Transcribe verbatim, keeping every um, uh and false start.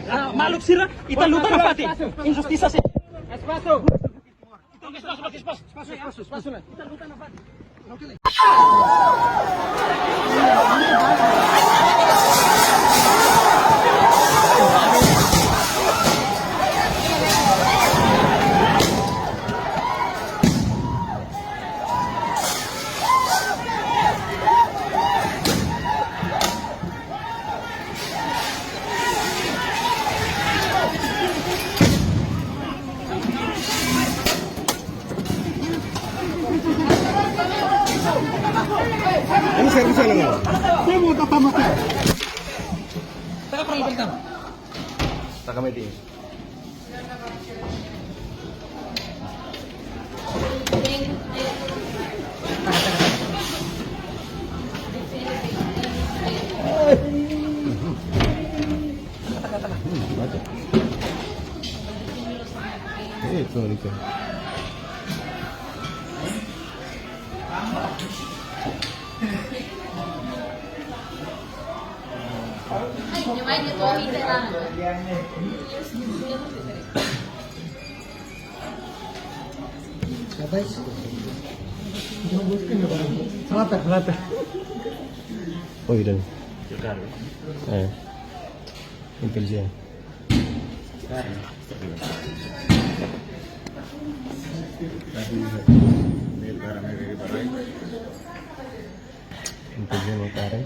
Ah, maluk sira, ita luta nafatin. Injustisa sira. Espasu. Espasu, espasu, espasu, espasu, espasu. Ini servisnya, Nang. Saya mau tambah makan. Saya pernah bertemu. Taka mai tiha. Hmm, baca. Eh, sorry, sorry. Rata, rata. Oh, iya. Eh. Intelijen. Intelijen utara.